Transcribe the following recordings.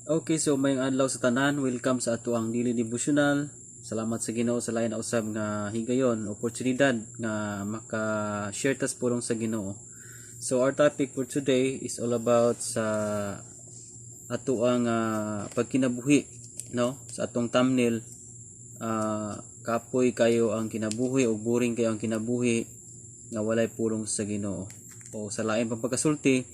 Okay, so maayong adlaw sa tanan. Welcome sa atoang daily devotional. Salamat sa Ginoo sa lain na usab nga higayon, oportunidad nga maka-share tas pulong sa Ginoo. So our topic for today is all about sa atoang pagkinabuhi, no? Sa atong thumbnail, kapoy kayo ang kinabuhi o boring kayo ang kinabuhi nga walay pulong sa Ginoo. O sa lain pang pagkasulti,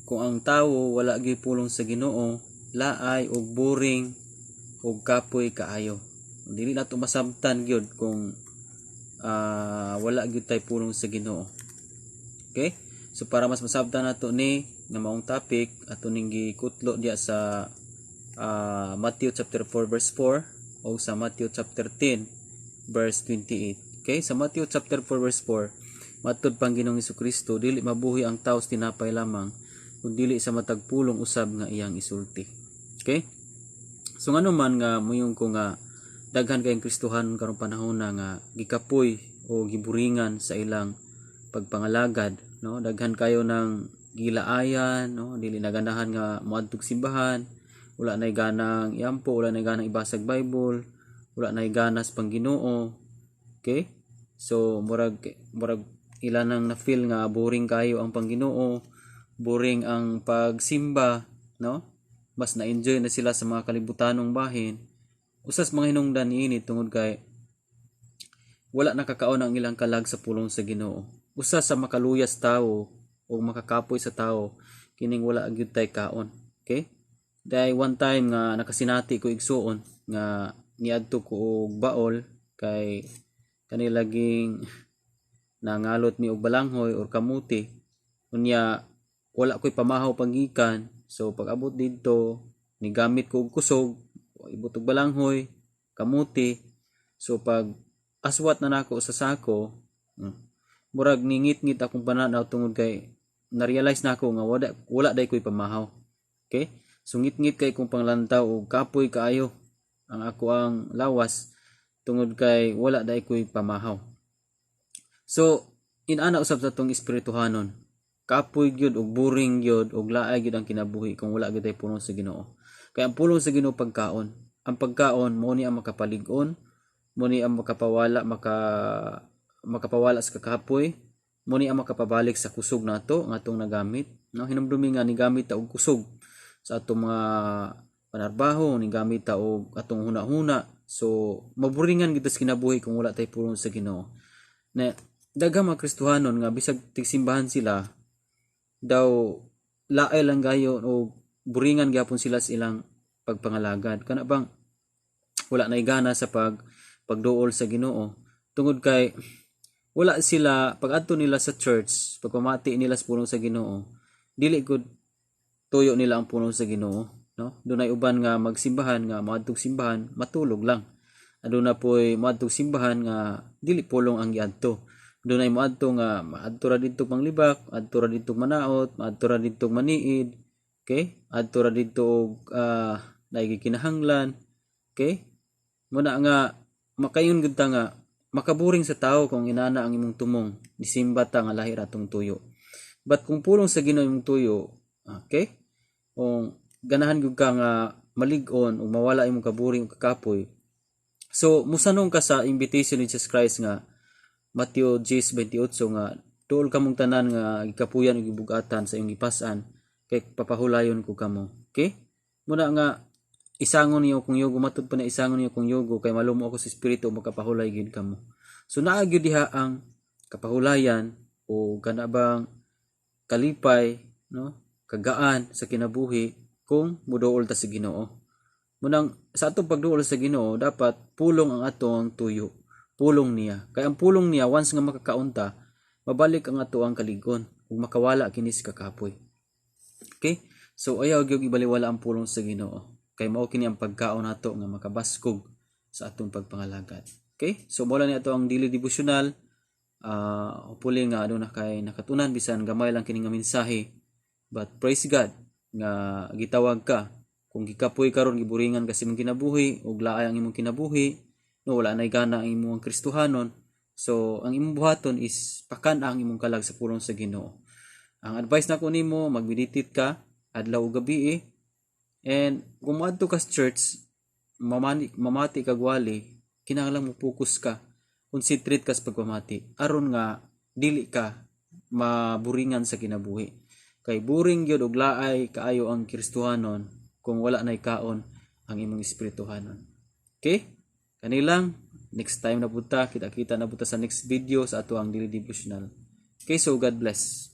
kung ang tawo wala gyud pulong sa Ginoo, laay og boring og kapoy kaayo. Dili nato masabtan gyud kung wala gyud tay pulong sa Ginoo. Okay? So para mas masabtan nato ni nga maong topic, ato ning gikutlo diya sa Matthew chapter 4 verse 4 o sa Matthew chapter 10 verse 28. Okay? Sa Matthew chapter 4 verse 4, matud pang Ginoong Kristo, dili mabuhi ang tao sa tinapay lamang, kun dili sa matag pulong usab nga iyang isulti. Okay? So ngano man nga moingon ko nga daghan kayong Kristohanon karong panahon na nga gikapoy o giburingan sa ilang pagpangalagad, no? Daghan kayo ng gilaayan, no? Dili na ganahan nga moadtog simbahan, wala nay ganang iampo, wala nay ganang ibasag Bible, wala nay ganas pang Ginoo. Okay? So murag ila nang na-feel nga boring kayo ang pangginoo, boring ang pagsimba, no? Mas na-enjoy na sila sa mga kalibutanong bahin. Usas mga hinungdan niini tungod kay wala nakakaon ang ilang kalag sa pulong sa Ginoo. Usa sa makaluyas tawo o makakapoy sa tawo kining wala gyud tay kaon. Okay? Dahil one time nga nakasinati ko, igsuon, nga niadto ko og baol kay kani laging nangalot mi og balanghoy or kamuti. Unya wala ko'y pamahaw panggikan. So pag abot didto, nigamit ko og kusog, ibot og balanghoy, kamuti. So pag aswat na nako sa sako, murag ningit-ngit akong pananaw tungod kay na-realize nako nga wala day ko'y pamahaw. Okay? So ngit-ngit kay kong panglantaw og kapoy kaayo ang ako ang lawas tungod kay wala day ko'y pamahaw. So inana usab sa atong espirituhanon. Kapoy gyud og boring gyud og laay gyud ang kinabuhi kung wala gyud tay pulong sa Ginoo. Kay ang pulong sa Ginoo pagkaon. Ang pagkaon mo ni ang makapalig-on, mo ni ang makapawala sa kakapoy, mo ni ang makapabalik sa kusog nato nga atong nagamit, no? Hinumdumi nga nigamit ta og kusog sa atong mga panarbaho, nigamit ta og atong huna-huna. So maburingan gyud sa kinabuhi kung wala tay pulong sa Ginoo. Na daghang mga Kristohanon nga bisag tigsimbahan sila daw, laay lang gayo o buringan gyapon sila sa ilang pagpangalagad, kana bang wala nay gana sa pagduol sa Ginoo tungod kay wala sila. Pag adto nila sa church, pagpamati nila sa pulong sa Ginoo, dili gud tuyo nila ang pulong sa Ginoo, no? Dunay uban nga magsimbahan nga moadtog simbahan matulog lang. Aduna poy moadtog simbahan nga dili pulong ang giadto. Dunay moadto nga maadto ra didto panglibak, adto ra didto manaot, maadto ra didto maniid. Okay? Adto ra didto og naay kinahanglan. Okay? Muna nga makaingon gud ta nga makaburing sa tao kung inana ang imong tumong, nisimba ta nga lahi ra atong tuyo. But kung pulong sa Ginoo imong tuyo, okay? Kung ganahan gyud ka nga malig-on ug mawala imong kaburing ug kakapoy. So musanong ka sa invitation ni Jesus Christ nga Mateo 10:28 nga duol kamong tanan nga gikapuyan ug gibugatan sa iyong gipas-an kay papahulayon ko kamo. Okay? Muna nga isangon niyo kung yugo, matud pa na isangon niyo kung yugo kay malumo ako sa espiritu, makapahulay gyud kamo. So naa gyud diha ang kapahulayan o kana bang kalipay, no? Kagaan sa kinabuhi kung muduol ta sa Ginoo. Munang sa atong pagduol sa Ginoo, dapat pulong ang atong tuyo. Pulong niya. Kay ang pulong niya, once nga makakaunta, mabalik ang ato ang kaligon ug makawala kini sa kakapoy. Okay? So ayaw gyud ibaliwala ang pulong sa Ginoo. Kay mao kini ang pagkaon nato nga makabaskog sa atong pagpangalagad. Okay? So mao ni ato ang daily devotional. Hopefully nga aduna kay nakatunan bisan gamay lang kini nga mensahe. But praise God nga gitawag ka. Kung gikapoy karon, giburingan kasi imong kinabuhi ug laay ang imong kinabuhi, no, wala nay gana ang imong Kristohanon. So ang imong buhaton is pakan ang imong kalag sa pulong sa Ginoo. Ang advice nako nimo, magmeditate ka adlaw ug gabi. And kung moadto ka sa church, mamani, mamati kag wali, kinahanglan mo focus ka, concentrate ka sa pagpamati aron nga dili ka maburingan sa kinabuhi. Kay boring gyud og laay kaayo ang Kristohanon kung wala nay kaon ang imong espirituhanon. Okay? Kanilang next time na punta, kita-kita na punta sa next video sa ato ang daily devotional. Okay, so God bless.